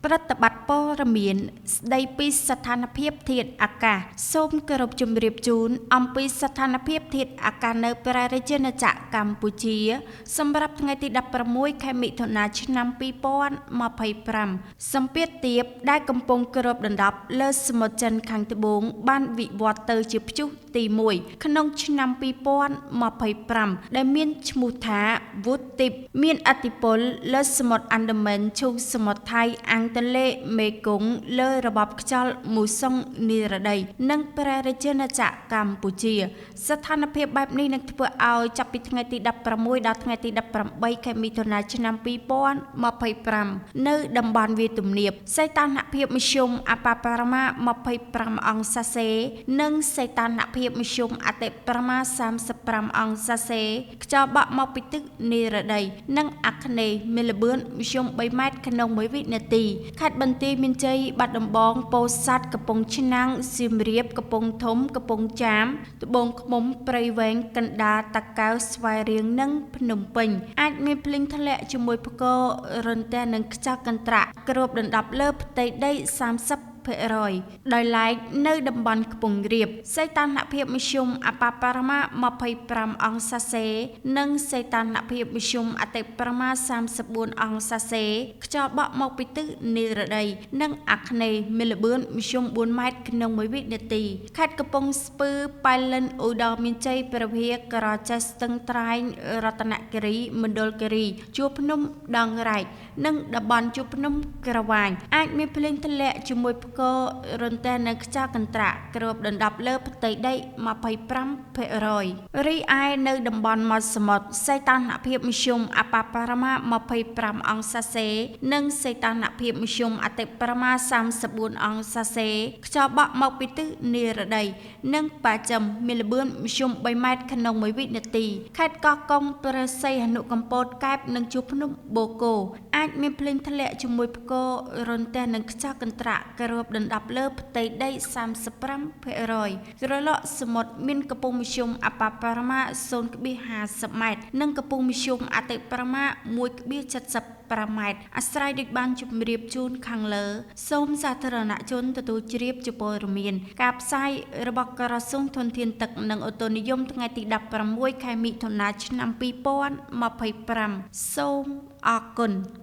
ប្រតិបត្តិព័ត៌មានស្ដីពីស្ថានភាពធាតុអាកាសសូមគោរពជម្រាបជូនអំពីស្ថានភាពធាតុអាកាសនៅព្រះរាជាណាចក្រកម្ពុជា សម្រាប់ថ្ងៃទី16ខែមិថុនាឆ្នាំ2025សម្ពាធទាបដែលកំពុងគ្របដណ្ដប់លើសមុទ្រចិនខាងត្បូងបានវិវត្តទៅជាព្យុះទី1ក្នុងឆ្នាំ2025ដែលមានឈ្មោះថាវូទីបមានឥទ្ធិពលលើសមុទ្រអាន់ដាមែនឈូងសមុទ្រថៃអាំងទន្លេមេគង្គលើរបបខ្យល់មូសុងនិរតីនិងព្រះរាជាណាចក្រកម្ពុជាស្ថានភាពបែបនេះនឹងធ្វើឲ្យចាប់ពីថ្ងៃទី16ដល់ថ្ងៃទី18ខែមិថុនាឆ្នាំ2025នៅតំបន់វាលទំនាបសីតុណ្ហភាពមធ្យមអបបរមា25អង្សាសេនិងសីតុណ្ហភាពមធ្យមអតិបរមា35អង្សាសេខ្យល់បក់មកពីទិសនិរតីនិងអាគ្នេយ៍មានល្បឿនមធ្យម3ម៉ែត្រក្នុង1វិនាទីខេត្តបន្ទាយមានជ័យបាត់ដំបងពោធិ៍សាត់កំពង់ឆ្នាំងសៀមរាបកំពង់ធំកំពង់ចាមត្បូងឃ្មុំព្រៃវែងកណ្ដាលតាកែវស្វាយរៀងនិងភ្នំពេញអាចមានភ្លៀងធ្លាក់ជាមួយផ្គររន្ទះនិងខ្យល់កន្ត្រាក់គ្របដណ្ដប់លើផ្ទៃដី30%ដោយឡែកនៅតំបន់ខ្ពង់រាបសីតុណ្ហភាពមធ្យមអបបរមា25អង្សាសេនិងសីតុណ្ហភាពមធ្យមអតិបរមា34អង្សាសេខ្យល់បក់មកពីទិសនិរតីនិងអាគ្នេយ៍មានល្បឿនមធ្យម4ម៉ែត្រក្នុង1វិនាទីខេត្តកំពង់ស្ពឺប៉ៃលិនឧត្តរមានជ័យព្រះវិហារក្រចេះស្ទឹងត្រែងរតនគិរីមណ្ឌលគិរីជួរភ្នំដងរែកនិងតំបន់ជួរភ្នំក្រវាញអាចមានភ្លៀងធ្លាក់ជាមួយផ្គររន្ទះនិងខ្យល់កន្ត្រាក់គ្របដណ្ដប់លើផ្ទៃដី25%រីឯនៅតំបន់មាត់សមុទ្រសីតុណ្ហភាពមធ្យមអបបរមា25អង្សាសេនិងសីតុណ្ហភាពមធ្យមអតិបរមា34អង្សាសេខ្យល់បក់មកពីទិសនិរតីនិងបស្ចិមមានល្បឿនមធ្យម3ម៉ែត្រក្នុង1វិនាទីខេត្តកោះកុងព្រះសីហនុកំពតកែបនិងជួរភ្នំបូកូអាចមានភ្លៀងធ្លាក់ជាមួយផ្គររន្ទះនិងខ្យល់កន្ត្រាក់គ្របដណ្ដប់លើផ្ទៃដី35%ក្រឡកសមុទ្រមានកម្ពស់មធ្យមអបបរមា 0.50 ម៉ែត្រនិងកម្ពស់មធ្យមអតិបរមា 1.75 ម៉ែត្រអាស្រ័យដូចបានជម្រាបជូនខាងលើសូមសាធារណជនទទួលជ្រាបជាព័ត៌មានការផ្សាយរបស់ក្រសួងធនធានទឹកនិងឧតុនិយមថ្ងៃទី16ខែមិថុនាឆ្នាំ2025សូមអរគុណ។